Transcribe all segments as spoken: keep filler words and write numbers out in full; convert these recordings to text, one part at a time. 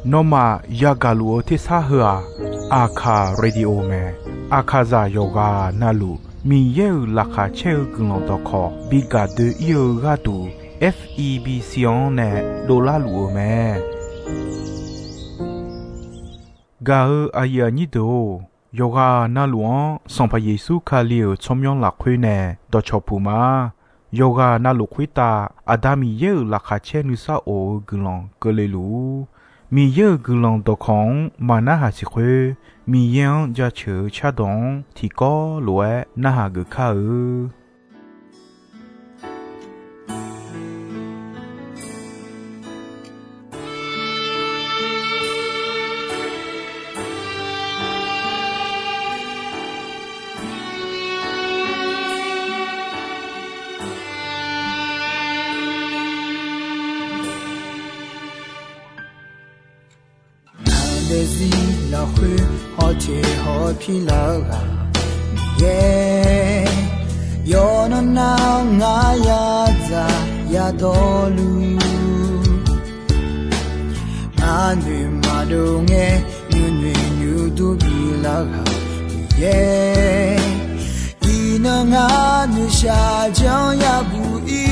Nawmaf yagaq luf-eu tersar heu-aq, Aqkaq Radio mae. Aqkaqzaq yawqghaq navluf Miqyaer-euq laqkhaq caer-eu guiqlanq dawqkawq bi gaq doe-ir-eu gharduq, F E B C-anr nae dovlar luf-eu mae. Gaq-eu aqyuif aqnyir deuq-or, yawqghaq navluf-anr Sanqpaq Yeqsur Kali-euq tsawrmyanr lafkhoer nae dawqcawq puq ma. Yawqghaq navluf khoertav Aqda Miqyaer-euq laqkhaq caer nuisar of-eu guiqlanq keuvle luf-ur. Miqyaer-euq guiqlanq dawqkawq-anr maqnarhaq siq khoer, Miqyaer-anr jaceuq-eu cardawq-anr tiqkawv lof-aer narhaq geuf kar-eu. Ngaq daefzir lafkhoer hawteq hawpir lar-eu ghaq Miqyaer, yawqnan nar ngar yadzaq yadawrluf, ngar noeq maqdov ngae nuinoeq nuidur biflar ghaq Miqyaer, iqnan ngar noeqshaq janr yabuq ir.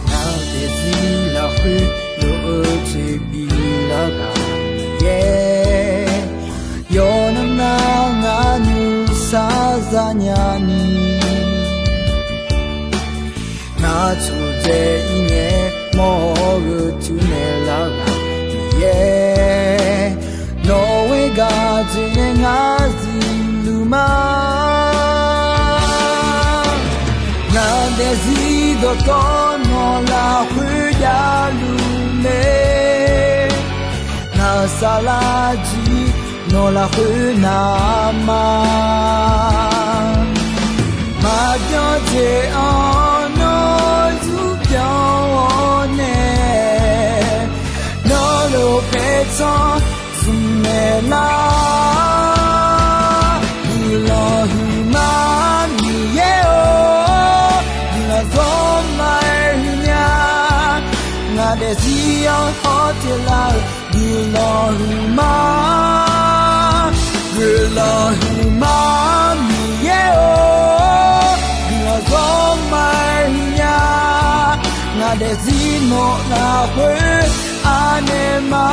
Ngaq daefzir lafkhoer lof-eu jeq biflar ghaq Miqyaer, yawqnan nar ngar nuisar zanya ni, ngar tsofdzae ir ngae mawr-eu teunaeq lar ghaq Miqyaer, nawq-euq gaq jeq nae ngar zifluf ma. Ngaq daefzir dawqtawvluf nawq lafkhoer javluf mae, ngaq saflar jir nawq lafkhoer navma, maqbyan jeq-anr nawr zurpyanr-awr nae, nawr lof paertsanr zmq naeq lar. Guiqlanq huiqma Miqyaer-or, guiqlanq zawr ma-aer huiqnya, ngaq daefzir-anr hawteq lar-eu guiqlanq huiqma, guiqlanq huiqma Miqyaer-or, guiqlanq zawr ma-aer huiqnya, ngaq daefzir nawq lafkhoer anaeq ma.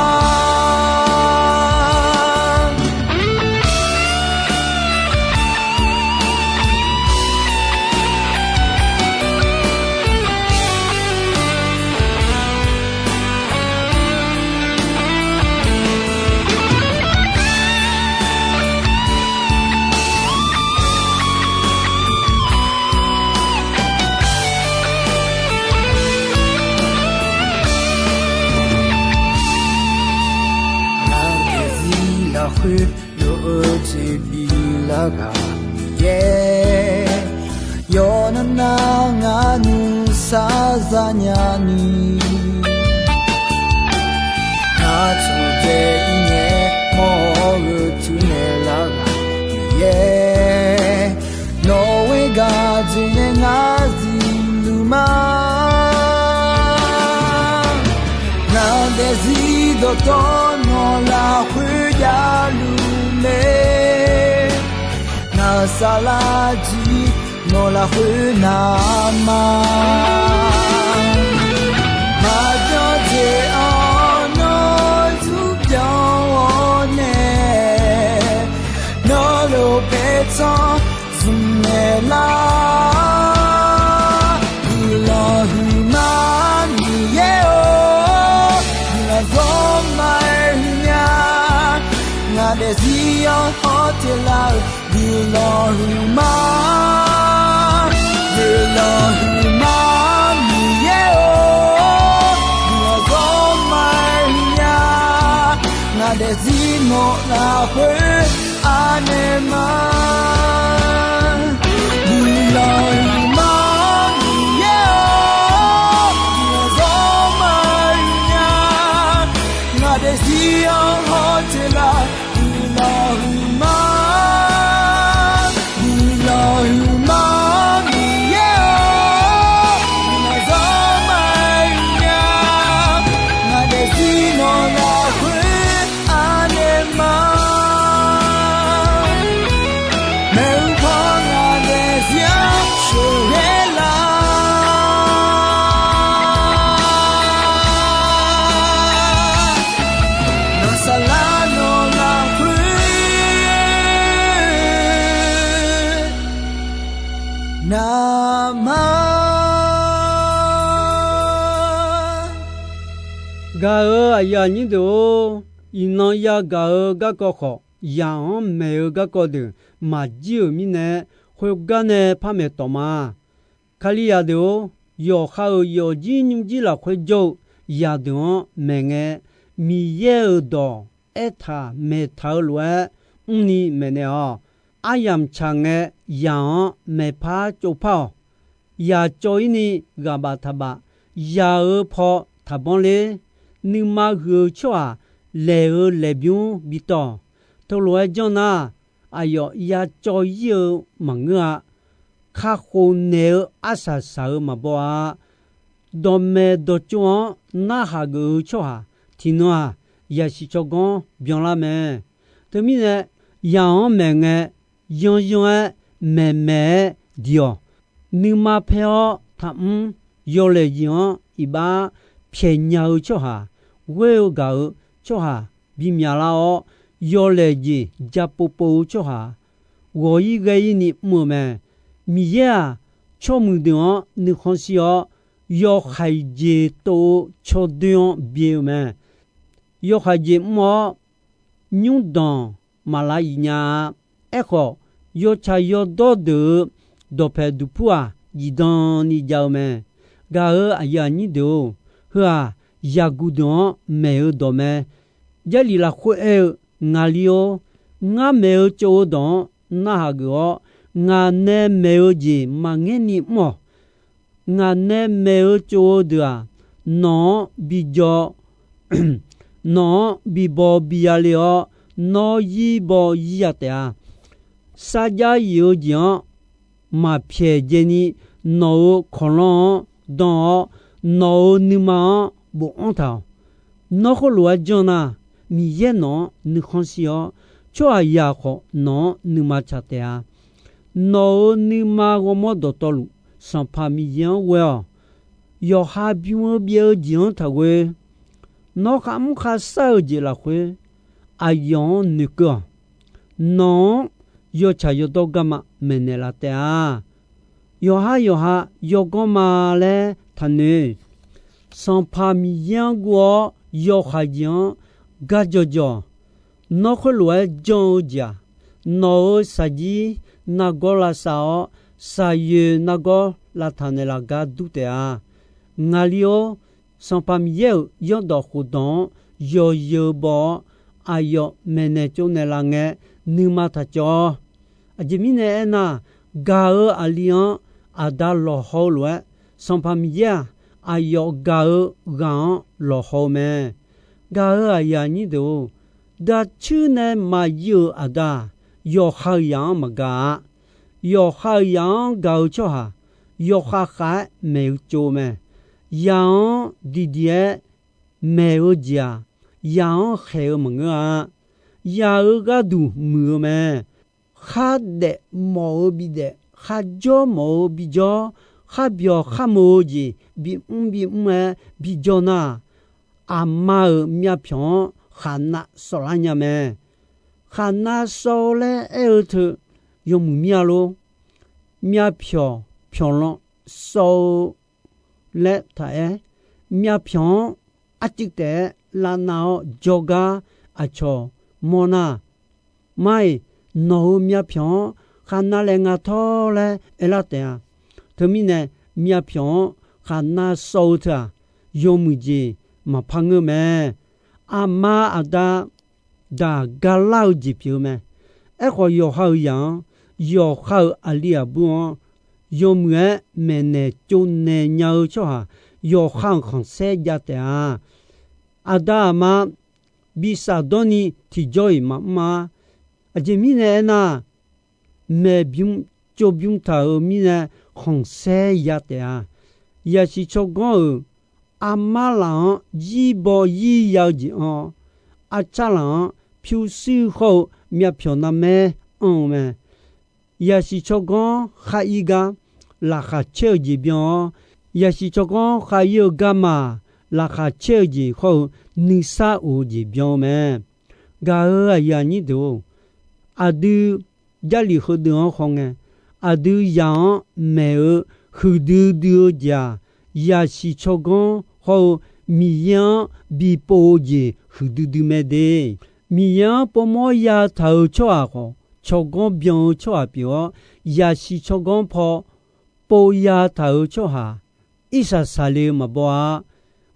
Ngaq daefzir lafkhoer lof-eu jeq biflar ghaq Miqyaer, yawqnan nar ngar nuisar zanya ni, ngar tsofdzae ir ngae mawr-eu teunaeq lar ghaq Miqyaer, nawq-euq gaq jeq nae ngar zifluf ma. Ngaq daefzir dawqtawvluf nawq lafkhoer javluf mae, ngaq saflar jir nawq lafkhoer navma, maqbyan jeq-anr nawr zurpyanr-awr nae, nawr lof paertsanr zmq naeq lar. Guiqlanq huiqma Miqyaer-or, guiqlanq zawr ma-aer huiqnya, ngaq daefzir-anr hawteq lar-eu guiqlanq huiqma, guiqlanq huiqma Miqyaer-or, guiqlanq zawr ma-aer huiqnya, ngaq daefzir nawq lafkhoer anaeq ma. Guiqlanq huiqma Miqyaer-or, guiqlanq zawr ma-aer huiqnya, ngaq daefzir-anr hawteq lar. Guiqlanq huiqma, guiqlanq huiqma Miqyaer-or, guiqlanq zawr ma-aer Gaq-euq aqyuif aqnyir deuq-or, iqnan yagaq-eu garkawv khawf, yaq-anr maeq-eu garkawv deuq maqjir-euq mirnae, khoergar nae par maeq tawq ma. Kalizaq deuq-or, yawqha-euq yawfjir nymrjir lafkhoer jawr-eu zaqdeuq-anr maeq ngae, Miqyaer-euq dawq aertaq maeqtaq-eu lof-aer mrni maeqnaeq-awq. Aryamq tsaq ngae, yaq-anr maeqpar tsovpar-awq. Yaq cawv-ir ni ghaq baf taq baf, yaq-euq paw taqbanr ler. Nuima huiq-eu tsawrhaq laeq-eu laeqbymr bitawq. Teulof-aer janr nar, aqyawf ya cawv-ir-eu maqngeur-a. Kakhof naeq-eu arsaq saq-eu maqbaw-a. Dawqmaeq dawqtsov-anr narhaq geuf-eu tsawrhaq tiqnan-aq, yaqsiq tsawrganr byanlar mae. Teumirnae, yaq-anr maeq ngae, yanryanr-aer maeqmaeq-aer diq-awq. Nuima paer-awr taqmr, yawlaeq jeq-anr iqbax pyaeqnya-eu tsawrhaq, ghoer-eu gaq-eu tsawrhaq bimyaq lar-awr, yawlaeq jeq ja povpov-eu tsawrhaq, ghawq-ir ghae-ir ni mr-eu mae. Miqyaer-aq, tsawrmuiq deuq-anr nuikhanr shir-awr, yawhaiq jeq tov-eu cawdoer-anr byae-eu mae. Yawhaiq jeq mr-awr, nymrdanq maq lav iq nya-a. Aerkhawf, yawtsaq yawdawr deuq-euq dawqpaeq duqpur-aq, zifdan ni jav-eu mae. Gaq-euq aqyuif aqnyir deuq-or, heu-aq, yaqguq deuq-anr maeq-eu dawq mae. Jarlif lafkhoer aer-eu, Ngaqli-or, ngar maeq-eu tsov-eu dawq-anr narhaq geuf-awr, ngaq nae maeq-eu jeq maqngaer ni mr-awq. Ngaq nae maeq-eu tsov-eu deuq-aq, nawq-anr bi jaw, nawq-anr bi baw bi ya le-awr, nawr yir baw yir ya taef-a. Sarjax yif-eu jeq-anr maqpyaeq dzaeni, nawq-euq kawqlanr-anr dan-awr, nawq-euq nuima-anr bofanr taq-awq. Nawr khoerlof-aer janr nar, Miqyaer nawq-anr nuikhanr shir-awr, tsawrhaqzaq khawf nawq-anr nuima tsaq taef-a. Nawq-euq nuima ghawrmawr dawqtawvluf, Sanqpaq Miqyaer-anr ghoe-awq. Yawqha bym-eu byaev-eu jeq-anr taqghoe. Nawr kharmr kharshar-eu jeq lafkhoer, aqyawf-anr noeqkeuv-awq. Nawq-anr yawtsaq yawdawr garma maeqnaeq laf taef-a. Yawqhar yawqha yawganr ma laer taqnoeq. Sanqpaq Miqyaer-anr guv-awr yawhaiq jeq-anr gar jawqjawq. Nawr khoerlof-aer jan-eu jeq-aq, nawq-euq shaqjir nargawr lavsav-awr, shaqyoeq nargawr lavtaq naeqlaf gar dur taef-a. Ngaqli-or, Sanqpaq Miqyaer-euq yaerdawq khofdawq-anr yawzeu baw-awr, aqyawf maeqnaeq tsovnaeq laf ngae, nuima taq cawv-awr. Aqjeq mirnae aernar, gaq-euq aqli-anr aqda lawqhaw-eu lof-aer, Sanqpaq Miqyaer-aq, aqyawf gaq-eu ghaq-anr lawqhaw-eu mae. Gaq-euq aqyuif aqnyir deuq-or, dacuir nae maqyuif-euq aqda-aq, yawqha-euq zaq-anr maqgaq-a. Yawqha-euq zaq-anr gaq-eu tsawrhaq, yawkhav khav-aer maeq-eu tsov-eu mae. Zaq-anr diqdiq-aer maeq-eu jeq-aq, zaq-anr khaeq-eu maqngeur-a. Zaq-euq gharduq muiq-eu mae. Khardaef mawf-eu bidaef, kharjawr mawf-eu bijawr, kharbyawq kharmoq-eu jeq bimr bimr-aer bijawr nar, aqma-euq myavpyawq-anr khaqnav sawvlar nya mae. Khaqnav sawv-eu laer aer-eu teu yawmuiq mir-a lor. Myavpyawq pyawqlan sawv-eu laer taq aer, myavpyawq-anr arcuiv taef-aer lavnav-awr jawrgar aqcawq mawr nar, mar-iq, nawq-euq myavpyawq-anr khaqnav laef nga tawr laer aerlar taef-a. Teumirnae, myavpyawq-anr khaqnav sawv-eu teu-aq, yawmuiq jeq maqpar ngeur mae. Aqma aqda daq galar-eu jeq pyeuf-eu mae. Aerkhawf, yawqha-euq zaq-anr, yawqha-euq aqli aqbur-anr, yawmuiq-aer maeqnaeq tsovnaeq nya-eu tsawrhaq, yawqha-euq khanqsaer jav taef-a. Aqda aqma bi shafdawr ni tiqjawr-iq maqmr-a. Aqjeq mirnae aernar, maeqbymr tsovbymr taq-euq mirnae khanqsaer ya taef-a. Yaqsiq tsawrganr-euq armar laf-anr zir baw zir ya-eu jeq anr-awr, arcar laf-anr pyurshuir hawr-eu myavpyawq narmaer anr-eu mae. Yaqsiq tsawrganr khar ir gar laqkhaq caer-eu jeq byan-awr, yaqsiq tsawrganr khar ir-eu garma laqkhaq caer-eu jeq hawr-eu nuisar of-eu jeq byan-eu mae. Gaq-euq aqyuif aqnyir deuq-or, aqdui Jarlif heudeuq-anr hawngae, aqdui zaq-anr maeq-eu huiqdui dui-eu jeq-aq, yaqsiq tsawrganr hawr-eu Miqyaer-anr bipov-eu jeq huiqdui dui mae de. Miqyaer-anr povmawr yataq-euq tsawrhaq khawf, tsawrganr byan-eu tsawrhaq pyeuf-awr, yaqsiq tsawrganr paw pov yataq-euq tsawrhaq, irsaq saqle-eu maqbaw-a.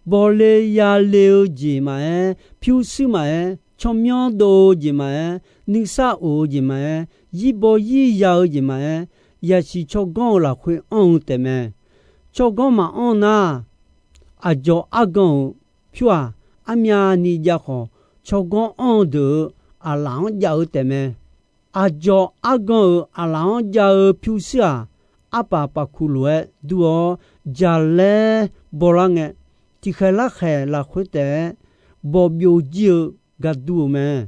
Bawle yale-eu jeq maqaer, pyurshuir maqaer, tsawrmyanr dov-eu jeq maqaer, nuisar of-eu jeq maqaer, yirbaw yirya-eu jeq maqaer, yaqsiq tsawrganr-euq lafkhoer anr-eu taefmae. Tsawrganr maqanr nar, aqdzawq argan-euq pyur-aq, armyavni jav khawf, tsawrganr anr-eu deuq-euq aqlaf-anr jav-eu taefmae. Aqdzawq argan-euq aqlaf-anr jav-eu pyurshuir-aq, arpaf pafkuq lof-aer dur-awr, jaqlaer bawlar ngae, tiqkhaeq larkhaeq lafkhoer taef-aer bawqbyov jir-eu gar dur-eu mae.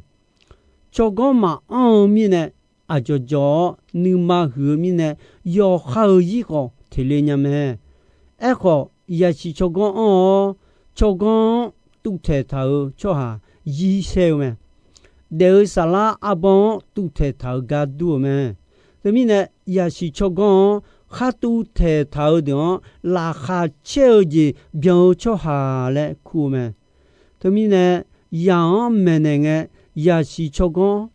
Tsawrganr maqanr-eu mirnae, aqdzawq dzawq-awr nuima huiq-eu mirnae, yawqha-euq zir khawf teq le nya mae. Aerkhawf, yaqsiq tsawrganr anr-awr, tsawrganr-anr tuvtaeq taq-euq tsawrhaq zir saer-eu mae. Daef-eu saflar arbawr-anr tuvtaeq taq-eu gar dur-eu mae. Teumirnae, yaqsiq tsawrganr-anr khar tuvtaeq taq-eu deuq-anr laqkhaq caer-eu jeq byan-eu tsawrhaq laer kur-eu mae. Teumirnae, yaq-anr maeqnaeq ngae, yaqsiq tsawrganr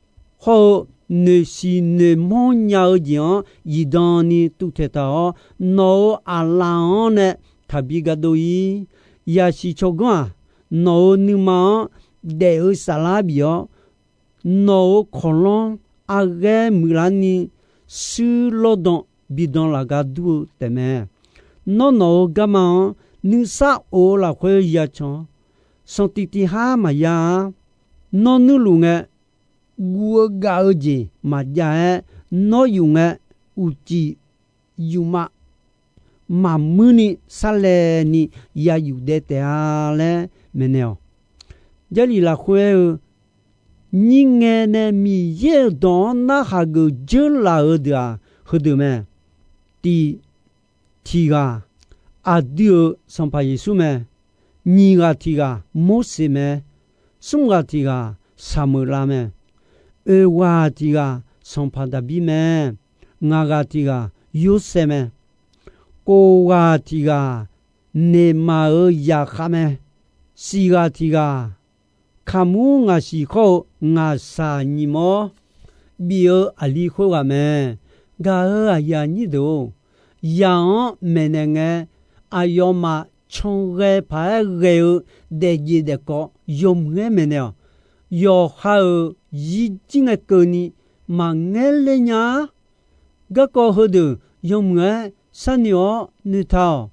hawr-eu noeqsiq noeqmanr nya-eu jeq-anr zifdan ni tuvtaeq taq-awr, nawq-euq aqlaf-anr nae taqbi ga dov-ir. Yaqsiq tsawrganr-aq, nawq-euq nuima-anr daef-eu saflar bif-awr, nawq-euq kawqlanr arghaer muiqlar ni shuir lawrdan bidan laf gar dur-eu taefmae. Nawr nawq-euq garma-anr nuisar of-eu lafkhoer yacan-awr, sanqtiq tiq har maqya-a. Nawr nuirluf ngae, guv-eu gav-eu jeq maqjav-aer, nawr yuf ngae, uqcif yufma maqmuir ni sarlaev ni ya yuf daev taef-a laer maeqnaeq-awq. Jarlif lafkhoer aer-eu, nyir ngae nae Miqyaer-euq dawq-anr narhaq geuf dzeurlaf-euq deuq-aq, heudeuq mae. Tiq, tiq ghaq aqdui-euq Sanqpaq Yeqsur mae. Nyiq ghaq tiq ghaq Morseq mae. Smr ghaq tiq ghaq Saqmeuqlav mae. Oeq ghaq tiq ghaq Sanqpaq Daqbir mae. Ngaq ghaq tiq ghaq Yorsaev mae. Kof ghaq tiq ghaq Neqmaq-euq zaqkhav mae. Siq ghaq tiq ghaq Kaqmur ngaqsiq khawr-eu ngaqshaq nyiq mawr bif-eu aqli khoerghaq mae. Gaq-euq aqyuif aqnyir deuq-or, yaq-anr maeqnaeq ngae, aqyawfmaf canghae paq-aer ghae-eu daefjeq daefkawv yawmuiq-aer maeqnaeq-awq. Yawqha-euq zirjir ngae keuvni maqngaer ler nya-ar. Garkawv heudeuq yawmuiq-aer sharnoeq-awr noeqtaq-awq.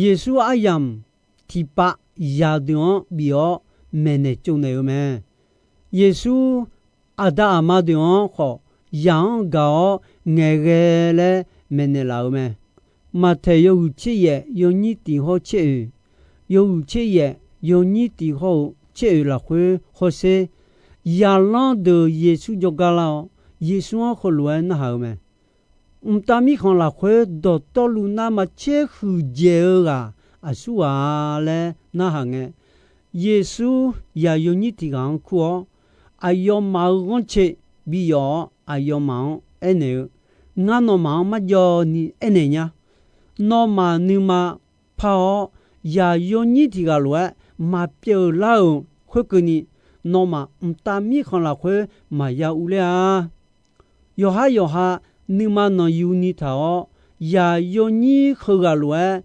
Yeqsur aryamq tiqpav zaqdeuq-anr bif-awr maeqnaeq tsovnaeq-eu mae. Yeqsur aqda aqma deuq-anr khawf, yaq-anr gaq-awr ngaeqghae laer maeqnaeq laf-eu mae. Maqtaeq yawhuiq tser yaef yawnyir tiq hawr tser oeq, yawhuiq tser yaef yawnyir tiq hawr-eu tser oeq lafkhoer hawsher, zaqlanr deuq Yeqsur jawrgar lar-awr, Yeqsur-anr heulof-aer narhaq-eu mae. Mqtav Mirkhanq lafkhoer dawqtawvluf navmaqtser huiqdzaeq-eu ghaq aqsur ghaq-a laer narhaq ngae, Yeqsur zaq yawnyir tiq ghaq-anr kur-awr, aqyawfmaf-euq ghanrcae biyawf-awr, aqyawfmaf-anr aernaeq-eu, Ngar nawmaf-anr marjawv ni aernaeq nya. Nawmaf nuima par-awr, zaq yawnyir tiq ghaq lof-aer maqpyeuf lar-euq khoerkeuvni, nawmaf Mqtav Mirkhanq lafkhoer maqya urler-a. Yawqhar yawqha nuima nanqyuni taq-awr, zaq yawnyir heughaq lof-aer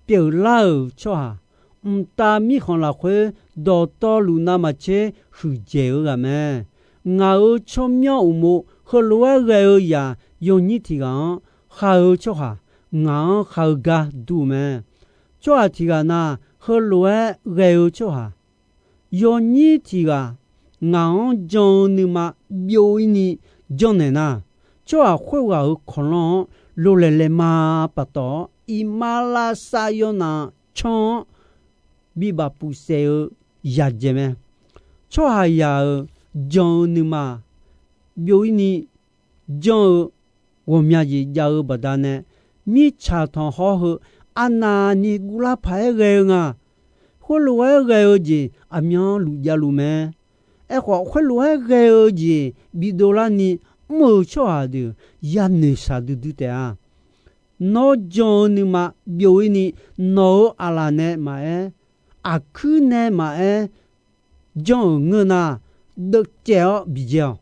pyeuflar-euq tsawrhaq, Mqtav Mirkhanq lafkhoer dawqtawvluf navmaqtser huiqdzaeq-eu ghaq mae. Ngaq-euq tsawrmyanr uqmov heulof-aer ghae-eu zaq yawnyir tiq ghaq-anr, khar-eu tsawrhaq ngaq-anr khar-eu gar dur-eu mae. Tsawrhaq tiq ghaq na, heulof-aer ghae-eu tsawrhaq yawnyir tiq ghaq ngaq-anr jan-eu nuima byov-ir ni janrnaeq nar, tsawrhaq khoerghaq-euq kawqlanr-anr lolaeq laeqma paftawf-awr, iqmalavshav yawnaf canr-anr bibaf pufsaef-eu yadzaeq mae. Tsawrhaqzaq-euq jan-eu nuima byov-ir ni janr-eu ghawqmya jeq jav-eu baqdanae, mirtsaq tanqkhawr heu arnavni guvlar paq-aer ghae-eu nga. Khoerlof-aer ghae-eu jeq aqmyanluf javluf mae. Aerkhawf, khoerlof-aer ghae-eu jeq bidov larni mr-euq tsawrhaq deuq yanoeq shaqdui dui taef-a. Nawr jan-eu nuima byov-ir ni nawq-euq aqlaf nae maqaer, aqkuir nae maqaer janr-euq ngeur nar, deuvcaev-awr bijae-awq.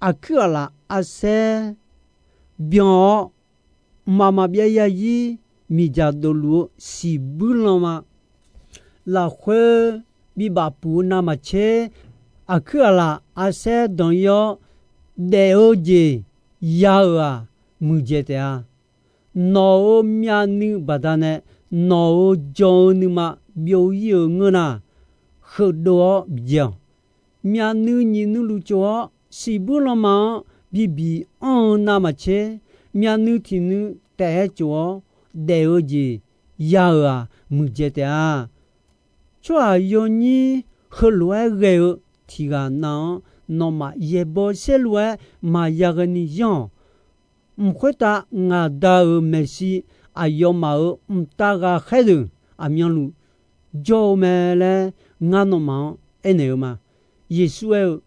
Aqkuir aqlaf arsaer byan-awr, mqmaq maqbyav zarzir miqdzaq dofluf-eu siqbuir lanma lafkhoer bibaf puq-eu navmaqtser, aqkuir aqlaf arsaer danq-ir-awr daef-eu jeq ya-euq-aq, muiqdzaeq taef-a. Nawq-euq myavnuiv baqdanae nawq-euq jan-eu nuima byov-ir-eu ngeur nar, heudov-awr bijae-awq. Myavnuiv nyiq nuiv luf tsof-awr, siqbuir lanma-anr bibiq anr-eu navmaqtser, myavnuiv tiqnuiv taef-aer tsof-awr daef-eu jeq ya-euq-aq, muiqdzaeq taef-a. Tsawrhaq yawnyir heulof-aer ghae-eu tiq ghaq nav-anr nawmaf yaeqbawq saerlu-aer maqya ghaeni yanr-awq. Mq khoertav ngaq Da-euq maeqshi aqyawfmaf-euq mqtav ghaqkhaer deuq aqmyanluf jawr-eu mae laer ngar nawmaf-anr aernaeq-eu ma. Yeqsur aer-eu,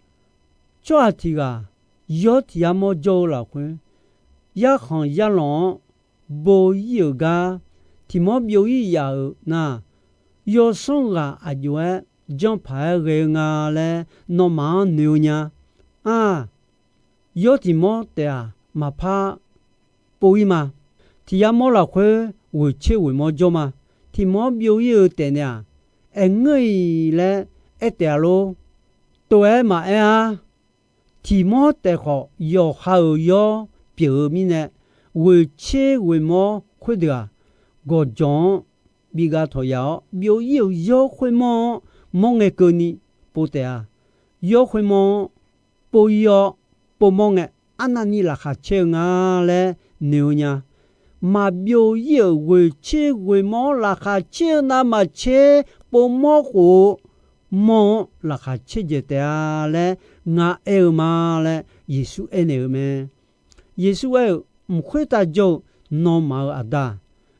tsawrhaq tiq ghaq yawr tiq yar mawr jawr-eu lafkhoer, yarkhanq yarlanq-anr bo-ir-euq gar tiq mawr byov-ir yaf-euq nar, yawsanr ghaq aq jov-aer janr paq-aer ghae-eu nga laer nawmaf-anr noeq-eu nya. Aq, yawr tiq mawr taef-aq maqpar pov-ir ma. Tiq yar mawr lafkhoer ghoeq tser ghoeq mawr jawr ma. Tiq mawr byov-ir-eu taef-naeq-aq, aerngeur-iq laer aer taef-a lor. Tov-aer maqaer-ar. Tiq mawr taef khawf, yawqha-euq yawr pyeuf-eu mirnae, ghoeq tser ghoeq mawr khoerdeuq-aq, gawqjawq-anr bi gha tawq yaf-awr, byov-ir-euq yawr khoermawr-anr mawr ngae keuvni pov taef-a. Yawr khoermawr-anr pov-ir-awr, povmawr ngae, arnavni laqkhaq caer-eu nga laer noeq-eu nya. Maqbyov-ir-euq ghoeq tser ghoeq mawr-anr laqkhaq caer-eu navmaqtser, povmawr khof-eu mawr-anr laqkhaq caerdzaeq taef-a laer ngar aer-eu ma laer Yeqsur aernaeq-eu mae. Yeqsur aer-euq, mq khoertav jawr-eu nawmaf-euq Aqda-aq,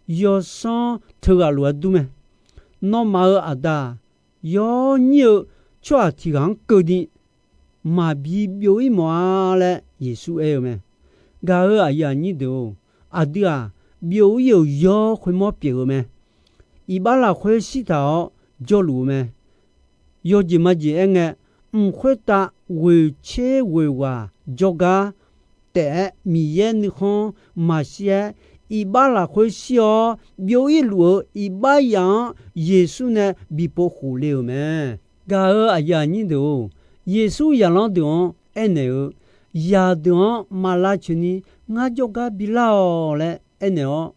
yawsanr teughaq lof-aer dur mae. Nawmaf-euq Aqda-aq, yawnyir-eu tsawrhaq tiq ghaq-anr keuvni maqbi byov-ir mawf-a laer Yeqsur aer-eu mae. Gaq-euq aqyuif aqnyir deuq-or, aqdui-aq, byov-ir-euq yawr khoermawr pyeuf-eu mae. Iqbax lafkhoer shirtaq-awr jawrluf-eu mae. Yawjeq majeq aerngae, mq khoertav ghoeq tser ghoeq ghaq jawrgar taef-aer Miqyaer nuikhanr maqshir-aer, iqbax lafkhoer shir-awr byov-ir luf-eu iqbax yaf-anr Yeqsur nae bipov khof le-euq mae. Gaq-euq aqyuif aqnyir deuq-or, Yeqsur zaqlanr deuq-anr aernaeq-eu, zaqdeuq-anr maq lavcoeq ni ngar jawrgar bilar-awq laer aernaeq-awr,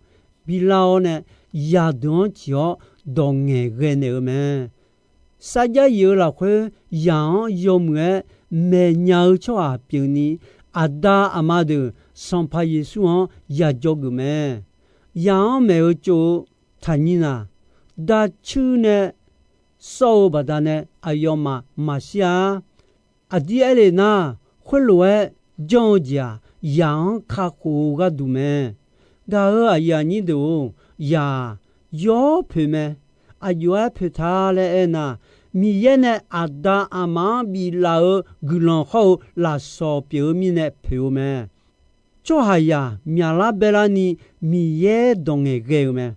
bilar-awr nae zaqdeuq-anr ciq-awr dawq ngaeqghae naeq-eu mae. Sarjax yif-eu lafkhoer zaq-anr yawmuiq-aer maeqnya-eu tsawrhaq pyeufni, Aqda Aqma deuq Sanqpaq Yeqsur-anr yajawr geuf mae. Zaq-anr maeq-eu tsov-eu taqnyir naq, dacuir nae sawr-eu baqdanae aqyawfmaf maqshir-a. Aqdir aer le nar, khoerlof-aer janr-eu jeq-aq, zaq-anr kakhof-eu gharduq mae. Gaq-euq aqyuif aqnyir deuq-or, zaq-aq, yawr poeq mae. Aqjox-aer poeq ta laer aernar, Miqyaer nae Aqda Aqma-anr biflaf-eu guiqlanq hawr-eu lafsawq pyeuf-eu mirnae poeq-eu mae. Tsawrhaqzaq myaqlar baelarni Miqyaer dawq ngaeqghae-euq mae.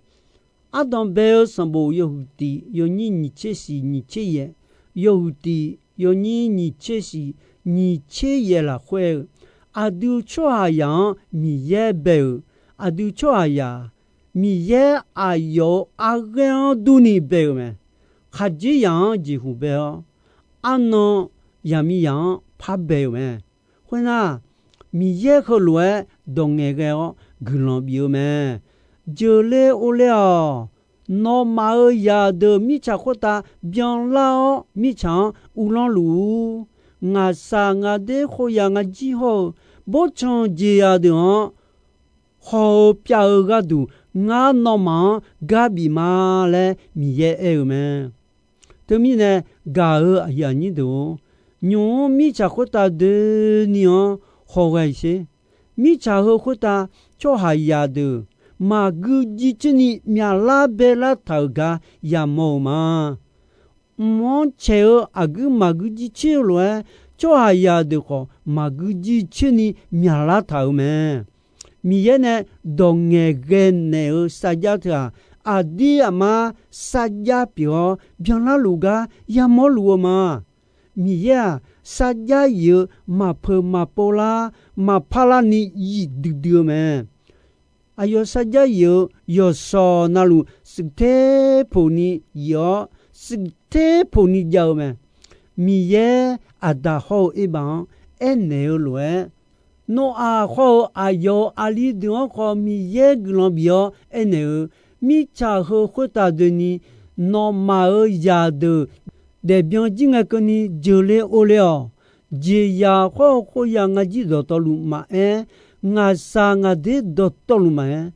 Ardanq bae-eu sanqbof yawhuiq tiq yawnyir nyiq tser shiq nyiq tser yaeq, yawhuiq tiq yawnyir nyiq tser shiq nyiq tser yaeq lafkhoer-eu, aqdui tsawrhaqzaq-anr Miqyaer bae-euq, aqdui tsawrhaqzaq-aq, Miqyaer aqyawf-euq arghaer-anr durni bae-euq mae. Khaqdzerzaq-anr jeqhuq bae-awr, arnan zaqmiqzaq-anr par bae-euq mae. Khoernar, Miqyaer heulof-aer dawq ngaeqghae-awr guiqlanq bif-eu mae. Jeuqler orler-awq. Nawmaf-euq zaqdeuq mirtsaq khoertav byanlar-awr, mirtsaq-anr uvlanr luf-ur. Ngaqshaq ngaqder khoeryaq ngajir hawr-eu, boftsanq jeqzaq deuq-anr haw-eu pyav-eu gharduq, ngar nawmaf-anr gar bif ma laer Miqyaer aer-eu mae. Teumirnae, gaq-euq aqyuif aqnyir deuq-or, nymq-mr mirtsaq khoertav doeni-anr hawghae sher. Mirtsaq heu khoertav tsawrhaqzaq deuq maqgui jircoer ni myaqlar baelar taq-euq gar yamawr-eu ma. Mq-anr caeq-eu aqguir maqgui jircoer-eu lof-aer, tsawrhaqzaq deuq khawf maqgui jircoer ni myaqlar taq-euq mae. Miqyaer nae dawq ngaeqghae naeq-eu sarjax teu-aq, aqdir aqmar sarjax pyeuf-awr byanlar luf gar yamawr luf-eu ma. Miqyaer-aq, sarjax yif-eu maqpeuq maqpov lar, maqpar larni yif duidui-eu mae. Aqyawf sarjax yif-eu yawqshawq navluf, shuif ter poq ni yif-awr, shuif ter poq ni jav-eu mae. Miqyaer Aqdaq hawr-eu Erbav-anr aernaeq-eu lof-aer, Nawr-aq hawr-eu aqyawf-euq aqli deuq-anr khawf Miqyaer guiqlanq bif-awr aernaeq-eu, Mirtsaq heu khoertav doeni nawmaf-euq zaqdeuq daefbyan jir ngae keuvni jeuqle ovle-awq. Jeqzaq hawr-eu khoeryaq ngar jir dawqtawvluf maqaer, ngaqshaq ngaqder dawqtawvluf maqaer,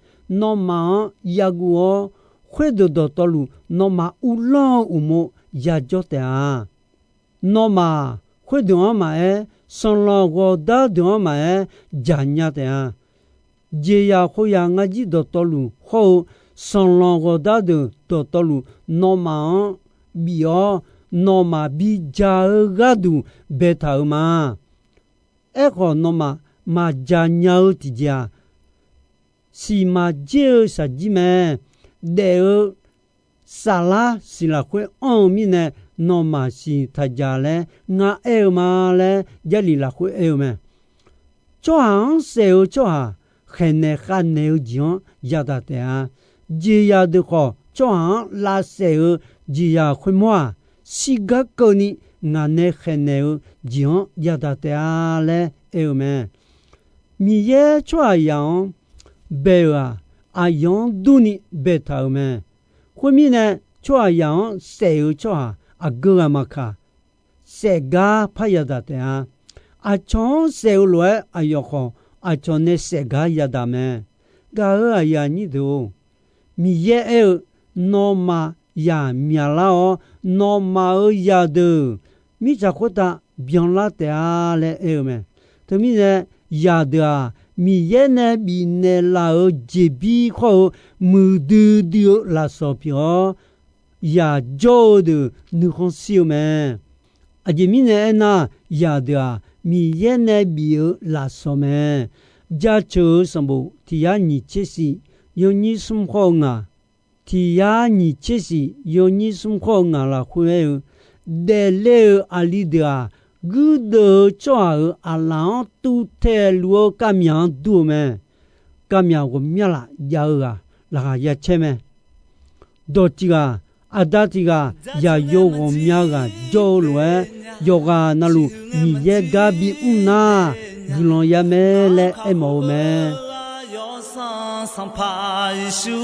nawmaf-anr yaguv-awr, khoerdeuq dawqtawvluf nawmaf uvlanr-eu uqmov yajawr taef-a. Nawmaf khoerdeuq-anr maqaer, sanqlanq ghawqdar deuq-anr maqaer, jaqnya taef-a. Jeqzaq khoeryaq ngar jir dawqtawvluf hawr-eu sanqlanq ghawqdar deuq dawqtawvluf nawmaf-anr bif-awr, nawmaf bija-eu gharduq baetaq-euq ma. Aerkhawf, nawmaf maqjaqnya-eu tiqjeq-aq, siqmaq jer-eu shaqjir mae. Daef-eu saflar siq lafkhoer anr-eu mirnae, nawmaf siq taq jaq laer ngar aer-eu ma laer, Jarlif lafkhoer aer-eu mae. Tsawrhaq-anr saef-eu tsawrhaq khaeqnaeq khavnaeq-eu jeq-anr yadaq taef-a. Jeqzaq deuq khawf, tsawrhaq-anr lavsaef-eu jeqzaq khoermawr-aq, shirgar keuvni ngaq nae khaeqnaeq-eu jeq-anr yadaq taef-a laer aer-eu mae. Miqyaer tsawrhaqzaq-anr bae-euq-aq, aqyawf-anr durni baetaq-euq mae. Khoermirnae, tsawrhaqzaq-anr saef-eu tsawrhaq aqgeu ghaq maqkaq, saef gar par yadaq taef-a. Aqcawq-anr saef-eu lof-aer aqyawf khawf, aqcawq nae saef gar yadaq mae. Gaq-euq aqyuif aqnyir deuq-or, Miqyaer aer-eu, Nawmaf zaq myaqlar-awr, nawmaf-euq zaqdeuq mirtsaq khoertav byanlar taef-a laer aer-eu mae. Teumirnae, zaqdeuq-aq, Miqyaer nae bifnaeq laf-euq jeqbir khawr-eu muiqdui dui-eu lafsawq pyeuf-awr, yaq jawr-eu deuq nuikhanr shir-eu mae. Aqjeq mirnae aernar, zaqdeuq-aq, Miqyaer nae bif-eu lafsawq mae. Jaceuq-eu sanqbof tiq yar nyiq tser shif, yawnyir smr khawr-eu ngaq, tiq yar nyiq tser shif, yawnyir smr khawr-eu ngaq lafkhoer aer-eu, Daefle-euq aqli deuq-aq, guirdeuv-eu tsawrhaq-euq aqlaf-anr tuvtaeq luf-eu kavmyaq-anr dur-eu mae. Kavmyaq ghawqmya laf jav-eu ghaq laqkhaq ya caer mae. Dawq tiq ghaq, aqda tiq ghaq, yaqyo ghawqmya ghaq jawr-eu lof-aer, yawqghaq navluf Miqyaer gar bimr nar, guiqlanq ya mae laer aermawf-eu mae. Yawsanr Sanqpaq Yeqsur.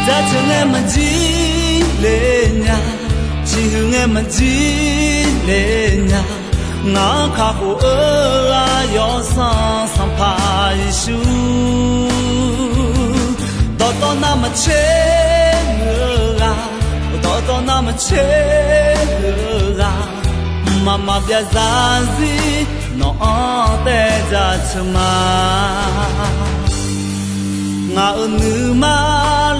Jaceuq ngae maqjir le nya, ciqhuiq ngae maqjir le nya, ngaq-anr kakhof-eu ghaq Yawsanr Sanqpaq Yeqsur. Dawqtawv navmaqtser-eu ghaq, dawqtawv navmaqtser-eu ghaq, mqmaq maqbyav zarzir nawq-anr taev jaceuq ma. Ngaq-euq nuima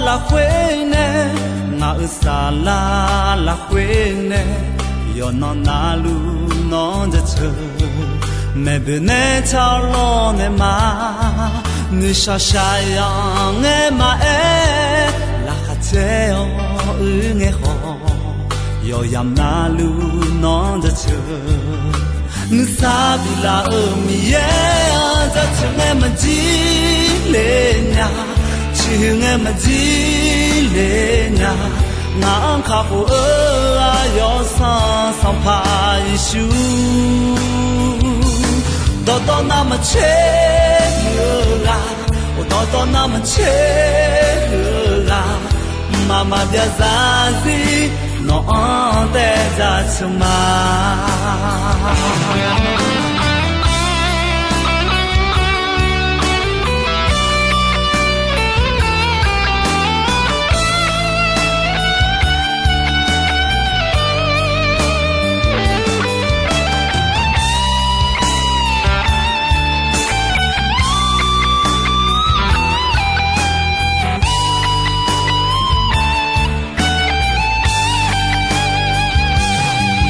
lafkhoer nae, ngaq-euq saflar lafkhoer nae, yawqnan navluf nawq-anr jaceuq. Maeqboeq nae car-awr lawrnaeq ma, noeqshaq shaqyanq ngae maqaer, laqkhaq caer-awr uir ngae khawf, yawqyamq navluf nawq-anr jaceuq. Nuisar biflaf-euq Miqyaer-anr jaceuq ngae maqjir le nya, ciqhuiq ngae maqjir le nya, ngaq-anr kakhof-eu ghaq Yawsanr Sanqpaq Yeqsur. Dawqtawv navmaqtser-eu ghaq, dawqtawv navmaqtser-eu ghaq, mqmaq maqbyav zarzir nawq-anr taev jaceuq ma.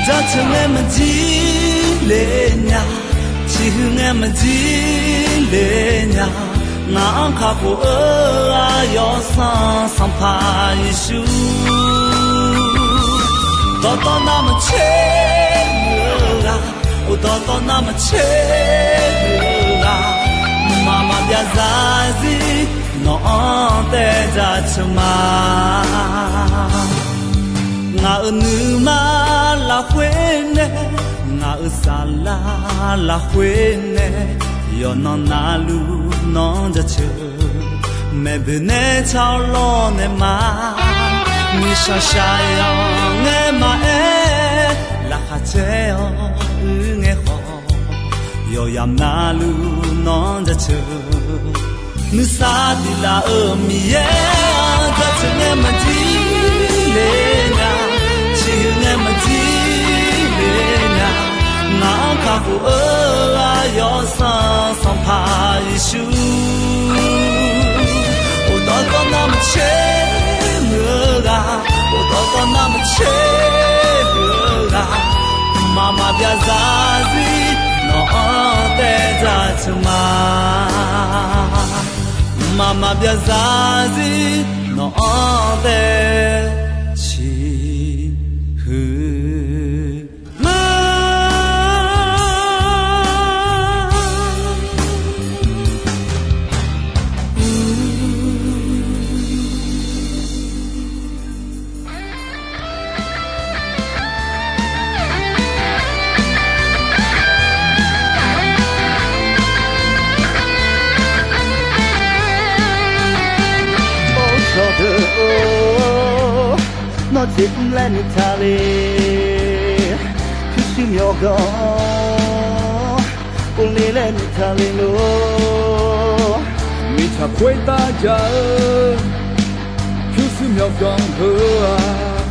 Jaceuq ngae maqjir le nya, ciqhuiq ngae maqjir le nya, ngaq-anr kakhof-eu aqyawf Sanqpaq Yeqsur. Dawqtawv navmaqtser-eu ghaq, dawqtawv navmaqtser-eu ghaq, mqmaq maqbyav zarzir nawq-anr taev jaceuq ma. Ngaq-euq nuima lafkhoer nae, ngaq-euq saflar lafkhoer nae, yawqnan navluf nawq-anr jaceuq. Maeqboeq nae tsawr lawr nae ma, nuishaq shaqyanq ngae maqaer, laqkhaq caer-awr uir ngae khawf, yawqyamq navluf nawq-anr jaceuq. Nuisar tiq laf-euq Miqyaer-anr jaceuq ngae maqjir le nya, ciqhuiq ngae maqjir le nya, ngaq-anr kakhof-eu aqyawf Sanqpaq Yeqsur. Dawqtawv navmaqtser-eu ghaq, dawqtawv navmaqtser-eu ghaq, mqmaq maqbyav zarzir nawq-anr taev jaceuq ma. Mqmaq maqbyav zarzir nawq-anr taev ciqhuiq ma. Or, sawqdeuq-or, nawr jeq mr laer noeqtaq le. Pyurshuir myawqganq-anr povle laer noeqtaq le lor. Mirtsaq khoertav jaq-eu pyurshuir myawqganq heu-aq,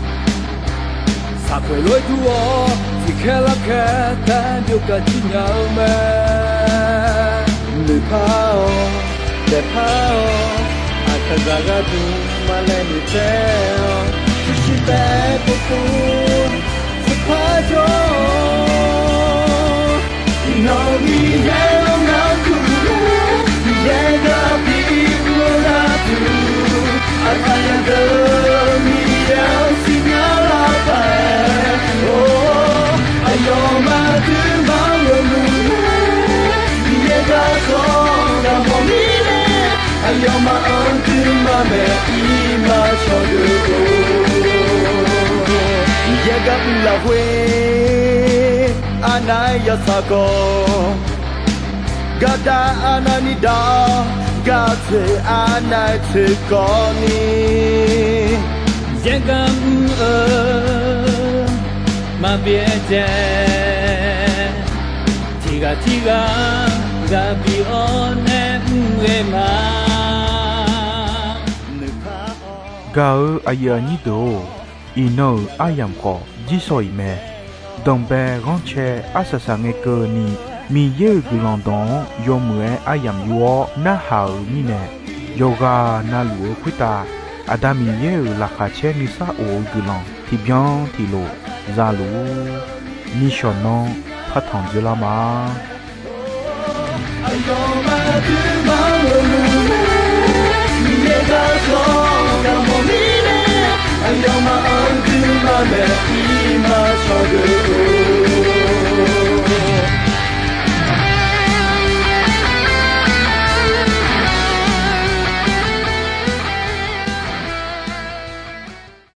saqkhoeq lof-aer dur-awr tiqkhaer larkhaer taef-aer byov kaq jir nya-eu mae. Noeqpar-awq, daefpar-awq, aqkaqzaq gharduq ma laer noeqtsaev-awq. Pyurshuir taef-aer povpov tserpar jawr-awq. Iqnan Miqyaer-anr narduq, Miqyaer gar bi mr-eu gharduq, aqkaqzaq deuq Miqyaer-anr siqnya lar paq-aer, or, aqyawfmaf duimaf-anr ghawqmuiq, Miqyaer garkawv gaq mawf mirnae, aqyawfmaf-anr duimaf maeq-ir ma sawqdeuq-or. Miqyaer gar mr lafkhoer arnav-aer yawtsaq khawf, gardav arnavni dav-awr, gaq tsoeq arnav-aer tsoeq kawvni, Miqyaer gar mr-eu maqbyav dzae, tiqghaq tirghaq ghaq bi-awr nae mr ghae ma. Gaq-eu aqyuif aqnyir deuq-or, iqnan-euq aryamq khawf jirsawq iq mae. Danqbae ghanrcae arsaq saq ngae keuvni, Miqyaer-euq guiqlanq dawq-anr yawmuiq-aer aryamq yur-awr narhaq-euq mirnae, yawqghaq navluf-eu khoertav Aqda Miqyaer-euq laqkhaq caer nuisar of-eu guiqlanq tiqbyan tiqlof za luf-ur. Nishawq nanr partanq dzeurlar ma. Aqyawfmaf duimaf-anr ghawqmuiq, Miqyaer garkawv gaq mawf mirnae, aqyawfmaf-anr duimaf maeq-ir ma sawqdeuq.